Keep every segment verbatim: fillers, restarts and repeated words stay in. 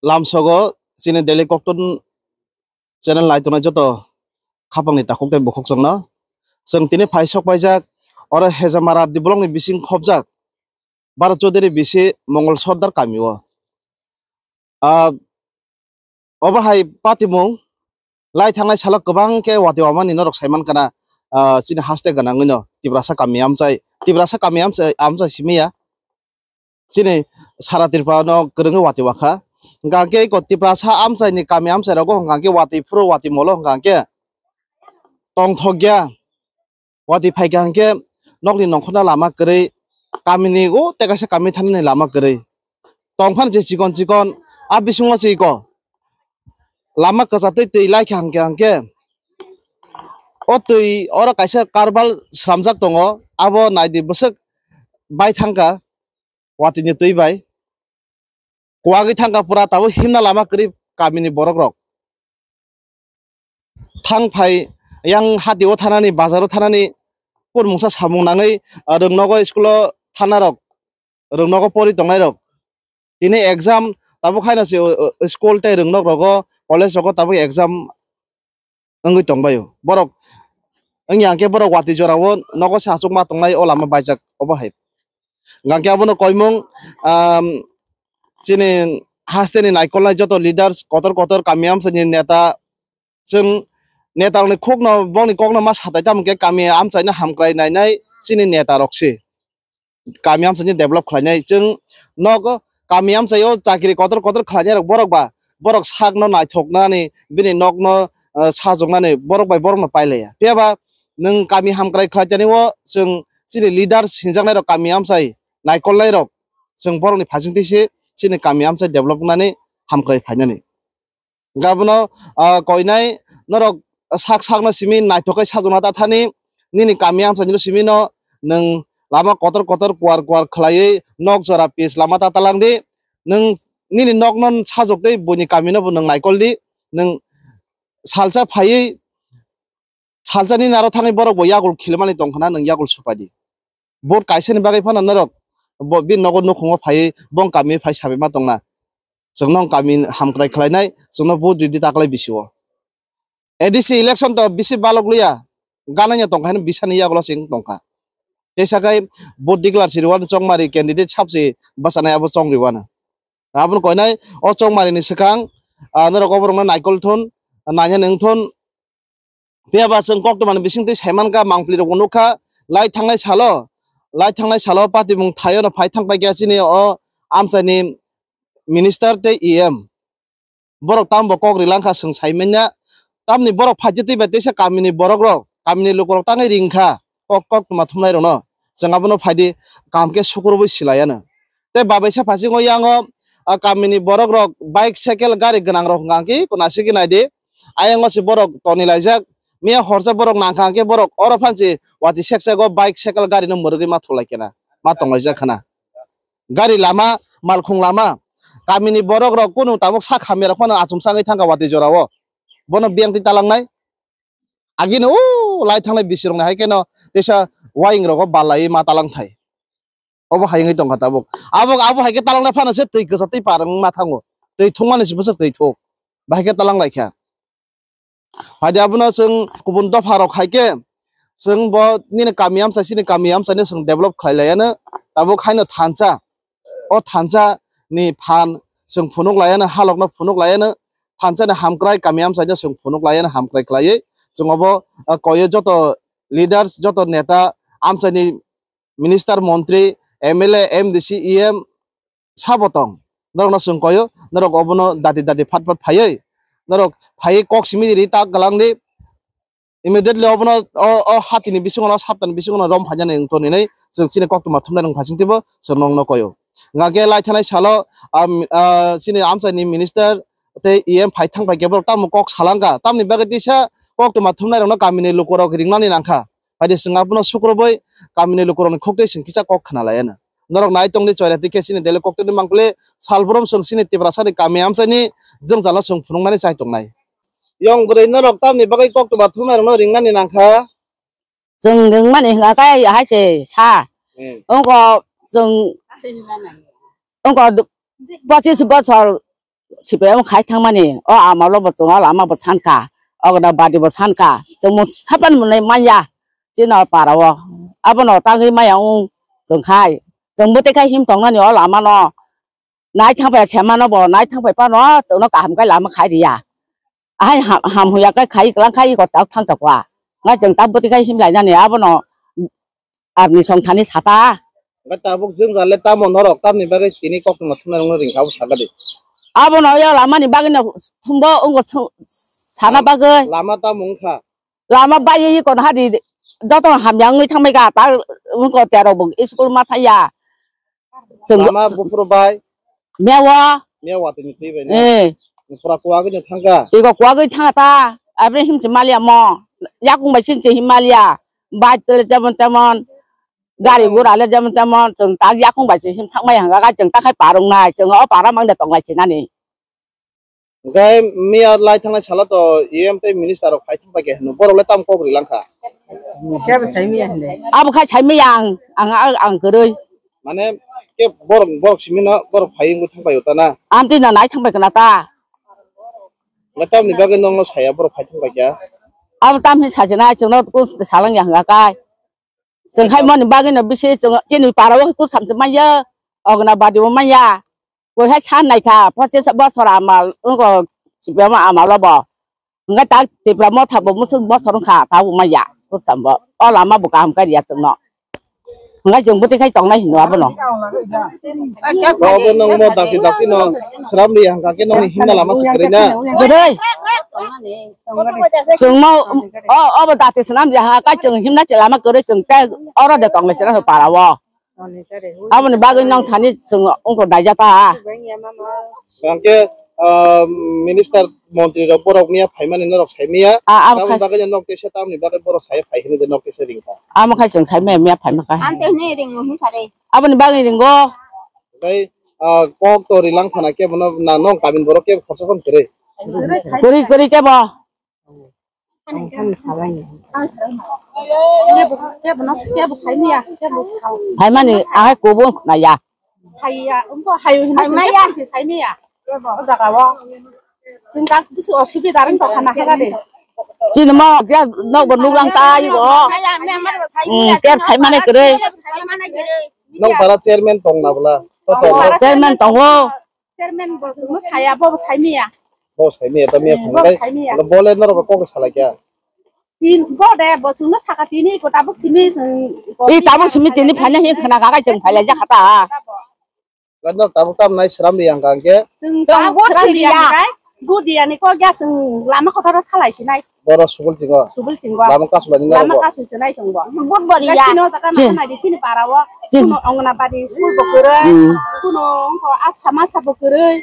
Lamsogo chini Daily Kokton channel naitongnai joto khapangni takhuk tei bukhuk chwngno. Chwng tini phai sok paijak oro Hejamara Dibolongni bising khopjak Bharat Chaudhary bisi Mongol Sordar kamio. Ah, obo hai patimung lai thangnai salo kwbang khe watwi wamani norok sai mankha na, ah, chini haste gwnangwino Tiprasa kami amchai, Tiprasa kami amchai, amchai simi ya. Chini sara Tripura no kwrwngwi watwi wakha. Hwnkha khe eko Tiprasa amchaini kami amchai rogo hwnkha khe watwi phuru watwi molo hwnkha khe tongthokya. Watwi phaikha hwnkhe nokni nongkhorna lama kwrwi, kamini o tei kaisa kami thanani lama kwrwi. Tongphano je chikon chikon a bisingo se eko lama kwchatwi twi laikha hwnkhe hwnkhe o twi oro kaisa karbal sramjak tongo, abo naidi bwswk bai thangkha watwini twi bai. Kuwagwi thangkha pura tabuk himna lama kwrwi kamini borokrok. Thang phai yang hatio thanani, bazaro thanani, kurmungsa samung nangwi, ah, rwngnogo school-o thanarok, rwngnogo pori tongnairok. Tini exam tabuk haino se, o, o, school tei rwngnok rogo, college rogo tabuk exam wngwi tongbaio. Borok wngya hwnkhe borok watwi jorao nogo se achukma tongnai o lama baijak obo hai. Hwnkhe abono koimung, um, chini hasteni naikolnai joto leaders kotor kotor kami amchaini neta, chwng netarokni khukno bongni kokno ma satai tamo khe kami amchaino hamkrai nainai chini netarok se. Kami amchaini develop khlainai. Chwng nogo kami amchaio chakri kotor kotor khlainai rok borok ba, borok sakno naithoknani, bini nokno, eh, sajoknani borok bai borokno pailaiya. Phiya ba nwng kami hamkrai khlai tani o chwng chini leaders hinjaknai rok kami amchai naikolnai rok chwng borokni phasingtwi se chini kami amchai develop wngnani hamkrai phainani. Hwnkhe abono, ah, koinai norok sak sakno simi naithok khe sajokna ta thani, nini kami amchaini simi no nwng lama kotor kotor kuar kuar khlaiwi nok jora pis lama ta talang di. Nwng nini nokno sajok tei buini kamino bo nwng naikol di. Nwng salsa phaiwi salsa nini aro thangwi borok bo yakul khilimani tongkhana, nwng yakul supai di. Vote kaisani bagwi phano norok bo, bini nogo nukhungo phaiwi bong kami phai sabai ma tongna. Chwngno wng kami hamkrai khlainai, chwngno vote ridi ta kwlai bisio. A D C election to bisi balok liya, ganaino tongkha hino bisani yagulo se wng tongkha. Teisa khai vote declare si rwani chongmari candidate sabsi bwchanai abo chong rwani. Aboni koinai o chongmarini swkang, ah, norok oborokno naikol thun, nainani wng thun, Phiya ba chwng koktwmani bisingtwi sai mankha, mangpli rokbo nukha, lai thangnai salo, lai thangnai salo patimung thaio no phai thang paikha chini o amchaini minister tei E M. Borok tambo kok rilangkha chwng sai manya. Tamni borok phaitwi twi bai teisa kamini borok rok, kamini lukurok tangwi ringkha kok, koktwma thumnai rokno. Chwng abono phaidi kaham khe sukurubui silaiya no. Tei babaisa phasingo yango, ah, kamini borok rok bike, cycle, gari gwnang rok hwnkha khe nasigi naidi. Ayang o se borok toni laijak, miya horsa borok nangkha hwnkhe borok oro phansi watwi seksago bike, cycle, gari no mwrwgwi ma thulaikhe na, ma tonglaijak khna. Gari lama, malkhung lama, kamini borok rok kunu tabuk sak hamya rok phano achomsa wngwi thangkha watwi jorao. Bono biyang twi talangnai. Agini o lai thangnai bisirokni hai kheno teisa waying rogo balai ma talang thai. Obo hai wngwi tongkha tabuk. Abo, abo hai khe talang lai phano se twi kwsa twi par wng ma thango. Twi thungmani se bwswk twi thuk. Bahai khe talang lai kha. Phaidi abono chwng kubun dopha rok hai khe chwng bo nini kami amchai chini kami amchai no chwng develop khlai lai ano. Tabuk haino thansa. O thansa ni phan chwng phunuk lai ano, halok no phunuk lai ano. Thansa ni hamkrai kami amchai no chwng phunuk lai ano hamkrai khlaiwi. Chwng obo, ah, koyo joto leaders, joto neta amchai ni minister, montri, M L A, M D C, E M sabo tong. Norokno chwng koyo, norok obono dati dati phat phat phaiwi, norok phaiwi kok simi ri ta kwlangdi. Immediately obono o, o hatini bisingono, saptani bisingono rom phainani wng toni hinwi chwng chini koktwma thumnai rok phasing twibo chwng nokno koyo. Hwnkha khe lai thanai salo, ah, mi-, ah, chini amchaini minister tei E M phai thang pai khe borok tamo kok salangkha. Tamni bagwi tisa koktwma thumnai rokno kamini lukurok ringnani nangkha. Phaidi chwng abono sukrubui kamini lukurokni khuktwi chwng kisa kok khna lai ano. Norok nai tongdi choira twi khe chini Delhi koktwini mangpili salbrum chwng chini Tiprasani kami amchaini jwngjalo chwng phunuknani chai tongnai. Yong bwrwi norok tamni bagwi koktwma thumnairokno ringnani nangkha? Chwng ringmani hwnkha khe hai se sa. Hmm. Wngkha chwng, wngkha pochis bochor C P M khai thangmani, o amalo bo chwng o lama bo sankha, o gana badi bo sankha, chwng mung sapan mwnai manya, chini o para o. Abono tangwi maya wng chwng khai, chwng bwtwi khai him tongnani o lama no, nai thangpai se mano bo, nai thangpai phano chwngno kaham khai lama khai riya. Ahai ham, ham huya kai khai klang khai ko tak thang tak wa. Ngai chwng tak bwtwi khai him lai nani abono abni song thani sata. Ngai tabuk jwng jale tamo norok tamni bagwi tini kok tongma thumna rwngno ring kha abo saka di. Abono yo lamani bagwi no thumbo wngko sw-, sana bagwi. Lama tamo wngkha? Lama bai yi kon hadi joto hamya wngwi thangbai ka ta wngko terok bo school ma thaya. Chwng lama buphuru bai. Mewa. Mewa tini twi bai na. Eh. Pura kuwagwi no thangka. Iko kuwagwi thangka ta. Abri himchi malia mo. Yakung bai simchi him malia. Bike le jemon temon. Gari gura le jemon temon. Chwng tak yakung bai se him thangmai hanga ka chwng takhai parung nai. Chwng o para mangde tonglai sinani. Hwnkhe miya lai thangnai salo to E M tei minister rok phai thangbai khe hwnwi borok le tamo kok ri langkha. Kebo sai miya hwnde. Abo khai sai miya ang, ang, ang, ang kwrwi. Mane ke borok, borok simi no borok phai wngwi thangbai o ta na? Amtwi no nai thangbai khna ta. Hwnkhe tamni bagwi nokno saya borok phai thangbai kha? Abo tam hin sajana chwngno kun salangya hwnga kai. Chwng khai moni bagwi no bisi chwng chini para o kucham se manya, ogna badi o manya. Koi hai san nai kha, pachis bosor amal, wngko sibiyama amal o bo. Hwnkhe tak Tipra motha bo musuk bosor wngkha, ta bo manya, kucham bo. O lama bo kaham kariya chwngno. Hwnkhe chwng bwtwi khai tongnai hino abono. Obo nang mo dakti dakti no sram ri hangka khe nongni himna lama se kwrwi na. Kwrwi. Chwng mo, o, obo dakti swnam ya ha, kai chwng himna se lama kwrwi chwng tei oro de tonglai sira para o. Aboni bagwi nong thani chwng ungko daijata. Hwnkhe, ah, minister montri rok borok miya phaimani norok saimiya. A, abo khai bagwi nok tesa tamni bagwi borok sai phai hini de nok tesa ringkha. Amo khai chwng saimiya miya phaima khai. Ante hini ringo hin sare. Aboni bagwi ringo. Tei, ah, kok to rilang phana kebo no na nong kamin borok kebo khorsa khon kwrwi. Kwrwi, kwrwi kebo. Phaimani ahai kubu khna ya. Haiya, umbo hayu hina. Phaimaya. Saimiya. O jaga o. Sinta bisu osubida ring to khana haga de. Chini mo kya nok bo nuklang ta ibo. Maya, maya, maya, saimiya. Hmm, kya saimane kwrwi. Saimane kwrwi. Nong para chairman tong na bwla? Nong para chairman tongo. Chairman bo chwngno saya, bo bo saimiya. Bo saimiya, ta miya. Hmm, phunuk bo bai saimiya. Bo le norok kok salai kya? Tin, bo de, bo chwngno saka tini, ko tabuk simi, chwng, ko i tabuk simi tini phanya hi khna kha kai chwng phailai jakha ta. Ganno tabuk tam nai sram ri ang kang khe. Chwng tabuk sram ri ang kai. Budi ani ko ya chwng lama kotor thalai sinai. Boro sugul chingo. Sugul chingo. Lama kasu lani lama kasu sinai chwng bo. Bud bori ya. Sino taka na nai di sini para o. Kuno Anganabadi school bo kwrwi. Hmm. Kuno ongko asa masa bo kwrwi.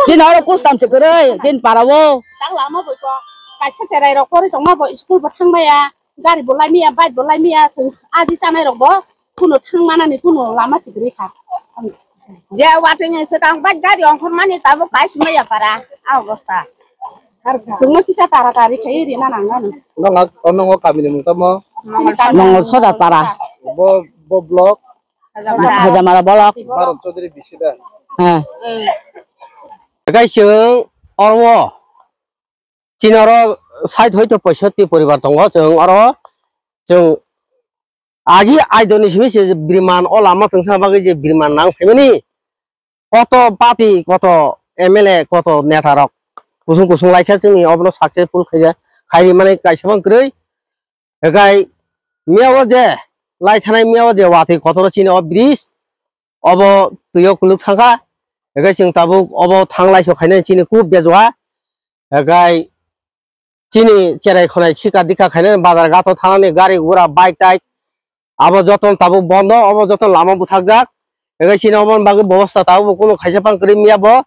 Chini oro kustam se kwrwi, chini para o. Tang lama bo ko. Kaisa cherai rok pori tongma bo school bo thangmaya. Gari bo laimaya, bike bo laimaya, chwng aji chanai rok bo kuno thang manani kuno lama se kwrwi kha. Je watwi ni swkang bai gari ongkhormani tabuk kaisa maya para a obostha. Chwngno kisa tara tari khai rina nang nang. Nong, nong o kamini mung tamo? Nongol Sodar para. Bo, bo block? Hajamara block. Baron Chaudhary bisi da? He. Kai chwng oro chini oro sait hoito poisotti poribar tongo chwng oro. Chwng agi aidoni simi se je biriman o lama tongsa bagwi je biriman nang phaimani, koto party, koto M L A, koto neta rok kusung kusung laikha chwngni obono successful khaija, khairi mani kaisa bang kwrwi. Ekai miya o je lai thanai miya o je watwi kotor chini o bridge obo twi o kuluk thangkha, ekai chwng tabuk obo thanglai so khainani chini kub bejua, ekai chini cherai khonai sika dika khainani bazar ghat o thanani gari gura bike tai abo joto tabuk bondo, obo joto lama bwthakjak. Ege chini omo bagwi bobosta tabuk bo kunu khaisa phang kwrwi miya bo.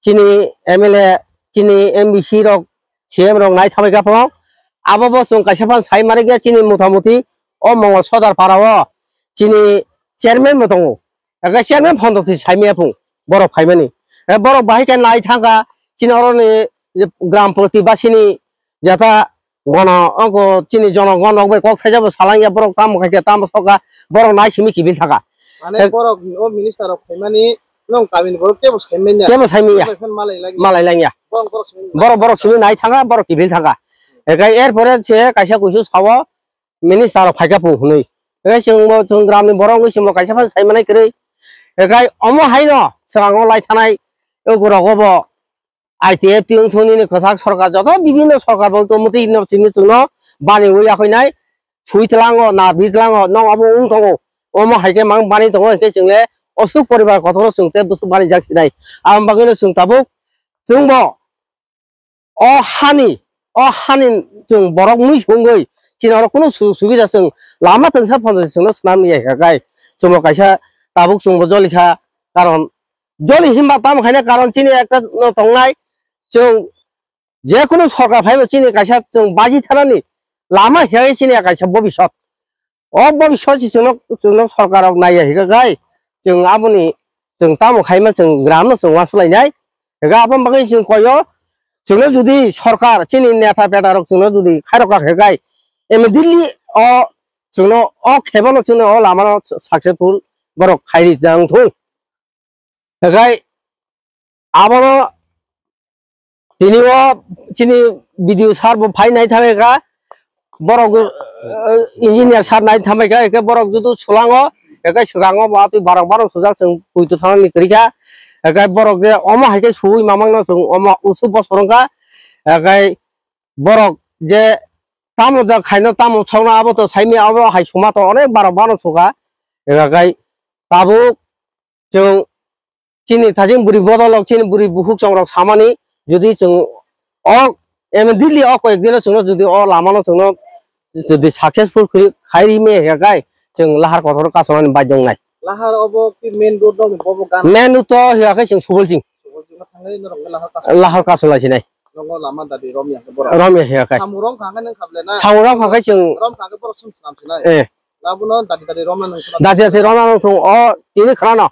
Chini M L A, chini M D C rok, C M rok nai thabai kha phano. Abo bo chwng kaisa phano sai mani khe chini mota moti o Mongol Sodar para o chini chairman bo tongo. Ege chairman phono twi sai maya phung borok phaimani. E borok bahai khe nai thangkha chini oroni gram proti basini jata gono ongko chini jonogon rok bai kok thaijabo salang ya borok tamo khai khe tamo soka borok nai simi kibil thaka. Mane borok o minister rok phaimani Nong kamini borok kebo saimanya. Kebo saimanya. Malai langya. Malai langya. Borok borok simi. Borok borok simi nai thanga, borok kibil thanga. Ekai er pore se kaisa kuisu sawo minister rok phaikha phung hwnwi. Ekai chwng bo chwng gramni borok wngwi chwng bo kaisa phano saimanai kwrwi. Ekai omo haino swkango lai thanai ukurok obo I T F T wngthuni ni kwchak sorkar joto bibhinno sorkar bo tongmwtwi no chini chwngno baniwi yakhoinai. Sui tlango, na bi tlango, no obo wng tongo. Omo hai khe mang bani tongo, hinkhe chwng le osuk poribar kotor chwng tei bwswk bani jak sinai. Aboni bagwi no chwng tabuk chwng bo o hani, o hani chwng borok mui sungwi chini oro kunu sujog subida chwng lama twngsa phansa chwngno swnam ya kha kai. Chwng bo kaisa tabuk chwng bo joli kha, karon joli hinba tamo khaina karon chini ekta no tongnai chwng je kunu sorkar phaibo chini kaisa chwng baji thanani lama hiya chini kaisa bobisot. O bobisot si chwngno, chwngno sorkar rok naiya higa gai. Chwng aboni, chwng tamo khaima chwng gram no chwng wansuk lainai. Higa aboni bagwi chwng koyo, chwngno jodi sorkar chini neta peta rok chwngno jodi khairok kha higa gai. Immediately o chwngno o khebano chwngno o lamano successful borok khairi tang thung. Higa abono tini o chini B D O sir bo phai nai thamai kha, borok, eh, engineer sir nai thamai kha, eke borok jutu sulango, eke swkango bo atwi barok barok sujak chwng puitu thanani kwrwi kha, eke borok je omo hai khe suwi mamang no chwng omo usu bosorong kha, eke borok je tamo jak khaino tamo thokno abo to saimi abo hai suma to onek barok barok sukha, eke tabuk chwng chini thajin bwrwi bodolrok, chini bwrwi bukhuk chongrok samani, jodi chwng o immediately o koyek dino chwngno jodi o lamano chwngno jodi successful khairi me hiya kai, chwng lahar kotor kasamani baidongnai. Lahar obo ki main road rok ni bobo gan? Main road to hiya kai chwng Subolsing. Subolsing no thangnai norok lahar kasam. Lahar kasam lai sinai. Nongo lama dadi romya ke borok. Romya hiya kai. Samung rom kha khe nang khable na. Samung rom kha khe chwng. Rom kha khe borok sum swnam sinai. Eh. Labuno dadi dadi romna nang. Dadi dadi romna nang thung o tini khrano.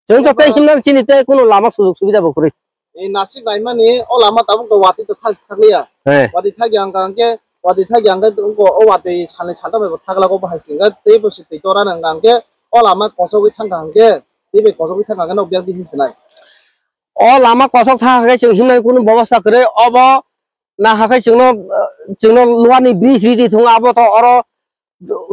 Chwng to tei himnani chini tei kunu lama sujog subida bo kwrwi. Ei nasik naimani o lama tabuk to watwi to thak thakliya. Eh. Watwi thakya hwnkha hwnkhe, watwi thakya hwnkhe o watwi salni salta bai bo thaklago bahai singkha tei bo se twi tora nang hwnkha hwnkhe o lama kochogwi thangkha hwnkhe tei bai kochogwi thangkha hwnkhe no biyang di hinsinai. O lama kosok thangkha khe chwng himnani kunu bobosta kwrwi obo nahakhe chwngno, chwngno luani bridge ridi thung abo to oro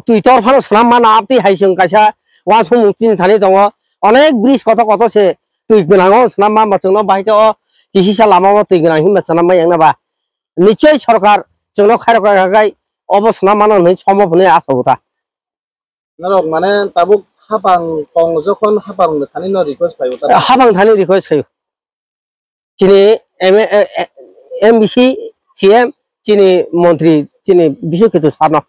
twi tor phano swnam mana, abtwi hai chwng kaisa uansukmung chini thani tongo. Onek bridge kotor kotor se twi gwnango swnam ma, chwngno bahai khe o kisisa lama o twi gwnang hinba swnam ma yang na ba. Nichoi sorkar chwngno khairok kha khai obo swnam mano hinwi somo hwnwi asa bo ta. Norok mane tabuk hapang tong jokhon hapang thani no request khaio ta. Hapang thani request khaio. Chini M A, eh, eh, M B C, C M, chini montri, chini Biswakhetu sarno.